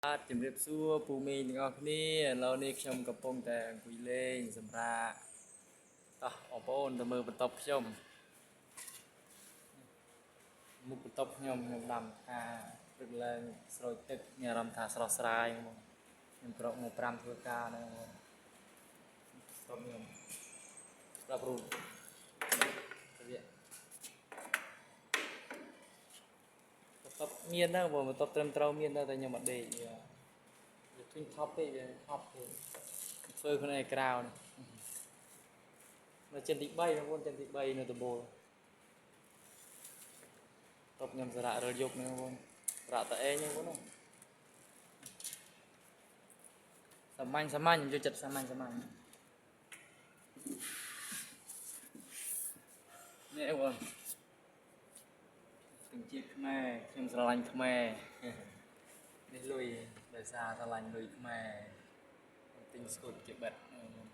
បាទជំរាបសួរពូមីងទាំងអស់គ្នាឥឡូវនេះខ្ញុំកំពុងតែអង្គុយលេងសម្រាប់តោះបងប្អូនទៅមើលបន្ទប់ខ្ញុំមុខបន្ទប់ខ្ញុំខ្ញុំដាំផ្កាព្រឹកឡើងស្រោចទឹកមានអារម្មណ៍ថាស្រស់ស្រាយហ្មងខ្ញុំក្រោកមក5ធ្វើការហ្នឹងហ្មងបន្ទប់ខ្ញុំប្រាប់រូបរបៀបបន្ទប់មានដែរបងបន្ទប់ត្រឹមត្រូវមានដែរតែខ្ញុំអត់ដេកវាវាធុញថប់ពេកវាថប់ពេកធ្វើខ្លួនឯងក្រៅនេះនៅចិនទី3បងប្អូនចិនទី3នៅដំបូលតបខ្ញុំសារៈរិលយប់ហ្នឹងបងប្អូនសារៈតឯងហ្នឹងបងប្អូនសាមញ្ញសាមញ្ញខ្ញុំចូលចិត្តសាមញ្ញសាមញ្ញនេះបងប្អូនទាំងជាតិខ្មែរខ្ញុំស្រឡាញ់ខ្មែរនេះលុយដោយសារស្រឡាញ់លុយខ្មែរទិញស្គូតជាបិទបងប្អូន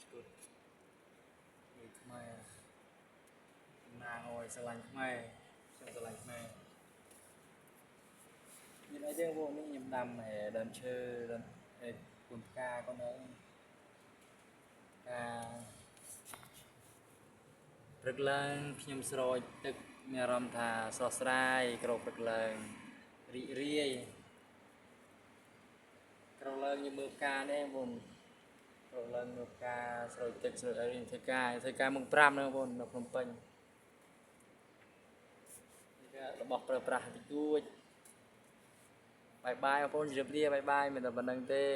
ស្គូតលុយខ្មែរតំណាងឲ្យស្រឡាញ់ខ្មែរខ្ញុំស្រឡាញ់ខ្មែរមានអីទេបងប្អូននេះខ្ញុំដាំដើមឈើដើមគុនផ្កាក៏នៅផ្កាព្រឹកឡើងខ្ញុំស្រោចទឹកមានអារម្មណ៍ថាស្រស់ស្រាយក្រោកព្រឹកឡើងរីករាយក្រោកឡើងខ្ញុំមើលផ្កានេះបងប្អូនក្រោកឡើងមើលផ្កាស្រោចទឹកស្រោចអីខ្ញុំធ្វើការធ្វើការមុខ5ហ្នឹងបងប្អូននៅភ្នំពេញនេះក៏របស់ប្រើប្រាស់តិចតួច bye bye បងប្អូនជម្រាបលា bye bye មិនតែប៉ុណ្្នឹងទេ។